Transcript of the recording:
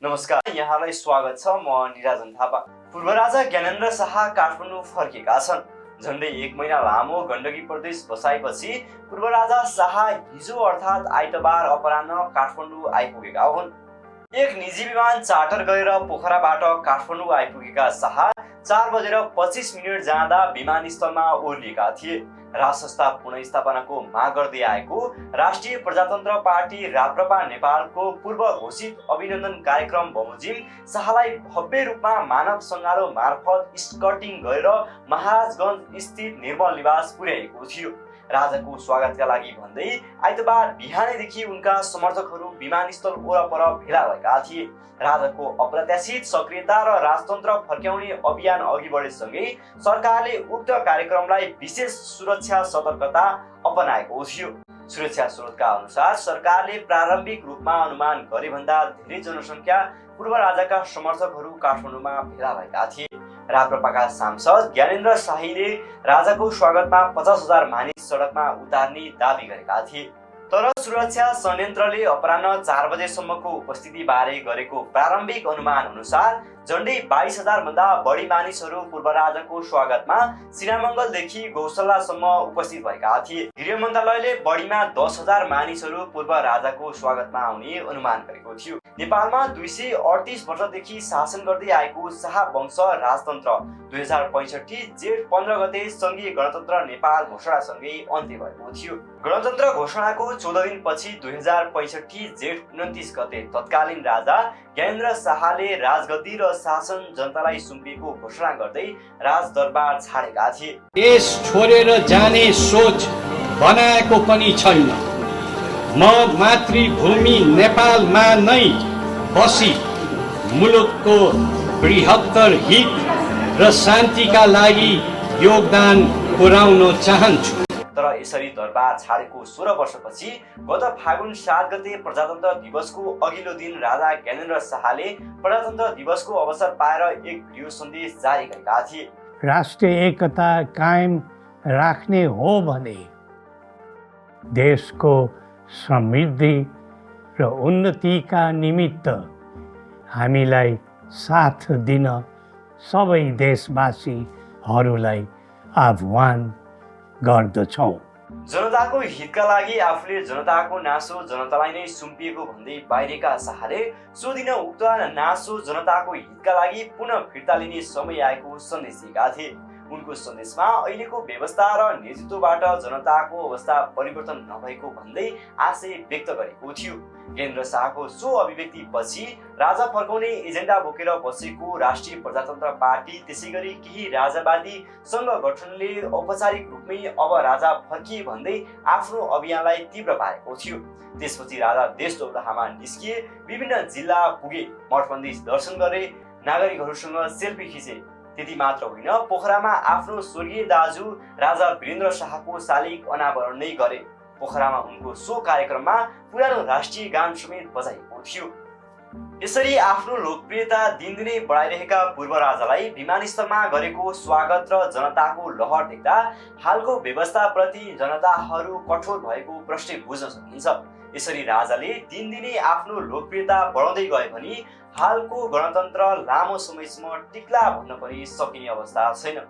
नमस्कार, यहाँलाई स्वागत छ। म निराजन थापा। पूर्व राजा ज्ञानेन्द्र शाह काठमाडौँ फर्केका छन्। झन्डै 1 महिना लामो गण्डकी प्रदेश बसाएपछि पूर्व राजा शाह हिजो अर्थात् आइतबार अपराह्न काठमाडौँ आइपुगेका हुन्। एक निजी विमान चार्टर गरेर पोखराबाट काठमाडौँ आइपुगेका शाह 4:25 जाँदा विमानस्थलमा ओर्लिएका थिए। राजसंस्था पुनर्स्थापनाको माग गर्दै आएको राष्ट्रिय प्रजातन्त्र पार्टी राप्रपा नेपालको पूर्व घोषित अभिनन्दन कार्यक्रम बमोजिम शाहलाई भव्य रूपमा मानव सङ्गालो मार्फत स्कर्टिङ गरेर महाराजगञ्ज स्थित निर्मल निवास पुर्याएको थियो। राजाको स्वागतका लागि भन्दै आइतबार बिहानैदेखि उनका समर्थकहरू विमानस्थल वरपर भेला भएका थिए। राजाको अप्रत्याशित सक्रियता र राजतन्त्र फर्क्याउने अभियान अघि बढेसँगै सरकारले उक्त कार्यक्रमलाई विशेष सुरक्षा सतर्कता अपनाएको थियो। सुरक्षा स्रोतका अनुसार सरकारले प्रारम्भिक रूपमा अनुमान गरे भन्दा धेरै जनसङ्ख्या पूर्व राजाका समर्थकहरू काठमाडौँमा भेला भएका थिए। राप्रपाका सांसद ज्ञानेन्द्र शाहीले राजाको स्वागतमा 50,000 मानिस सडकमा उतार्ने दाबी गरेका थिए। तर सुरक्षा संयन्त्रले अपराह्न 4 बजेसम्मको उपस्थिति बारे गरेको प्रारम्भिक अनुमान अनुसार झन्डै 22,000 भन्दा बढी मानिसहरू पूर्व राजाको स्वागतमा सिरामङ्गलदेखि गौशालासम्म उपस्थित भएका थिए। गृह मन्त्रालयले बढीमा 10,000 मानिसहरू पूर्व राजाको स्वागतमा आउने अनुमान गरेको थियो। नेपालमा 238 वर्षदेखि शासन गर्दै आएको शाह वंश राजतन्त्र 2065 जेठ 15 गते सङ्घीय गणतन्त्र नेपाल घोषणासँगै अन्त्य भएको थियो। गणतन्त्र घोषणाको 14 दिनपछि 2065 जेठ 29 गते तत्कालीन राजा ज्ञानेन्द्र शाहले राजगद्दी र शासन जनतालाई सुम्पिएको घोषणा गर्दै राजदरबार छाडेका थिए। देश छोडेर जाने सोच बनाएको पनि छैन। म मातृभूमि नेपालमा नै बसी मुलुकको बृहत्तर हित र शान्तिका लागि योगदान पुर्याउन चाहन्छु। तर यसरी दरबार छाडेको 16 वर्षपछि गत फागुन 7 गते प्रजातन्त्र दिवसको अघिल्लो दिन राजा ज्ञानेन्द्र शाहले प्रजातन्त्र दिवसको अवसर पाएर एक भिडियो सन्देश जारी गरेका थिए। राष्ट्रिय एकता कायम राख्ने हो भने देशको समृद्धि र उन्नतिका निमित्त हामीलाई साथ दिन सबै देशवासीहरूलाई आह्वान गर्दछौँ। जनताको हितका लागि आफूले जनताको नासो जनतालाई नै सुम्पिएको भन्दै बाहिरेका शाहले सो दिन उक्त नासो जनताको हितका लागि पुनः फिर्ता लिने समय आएको सन्देश दिएका थिए। उनको सन्देशमा अहिलेको व्यवस्था र नेतृत्वबाट जनताको अवस्था परिवर्तन नभएको भन्दै आशय व्यक्त गरेको थियो। ज्ञानेन्द्र शाहको सो अभिव्यक्ति पछि राजा फर्काउने एजेन्डा बोकेर बसेको राष्ट्रिय प्रजातन्त्र पार्टी त्यसैगरी केही राजावादी सङ्घ गठनले औपचारिक रूपमै अब राजा फर्किए भन्दै आफ्नो अभियानलाई तीव्र पारेको थियो। त्यसपछि राजा देश दौडाहामा निस्किए, विभिन्न जिल्ला पुगे, मठमन्दिर दर्शन गरे, नागरिकहरूसँग सेल्फी खिचे। त्यति मात्र होइन, पोखरामा आफ्नो स्वर्गीय दाजु राजा वीरेन्द्र शाहको शालिग अनावरण नै गरे। पोखरामा उनको सो कार्यक्रममा पुरानो राष्ट्रिय गान समेत बजाइएको थियो। यसरी आफ्नो लोकप्रियता दिनदिनै बढाइरहेका पूर्व राजालाई विमानस्थलमा गरेको स्वागत र जनताको लहर देख्दा हालको व्यवस्थाप्रति जनताहरू कठोर भएको प्रश्न बुझ्न सकिन्छ। यसरी राजाले दिनदिनै आफ्नो लोकप्रियता बढाउँदै गए भने हालको गणतन्त्र लामो समयसम्म टिक्ला भन्न पनि सकिने अवस्था छैन।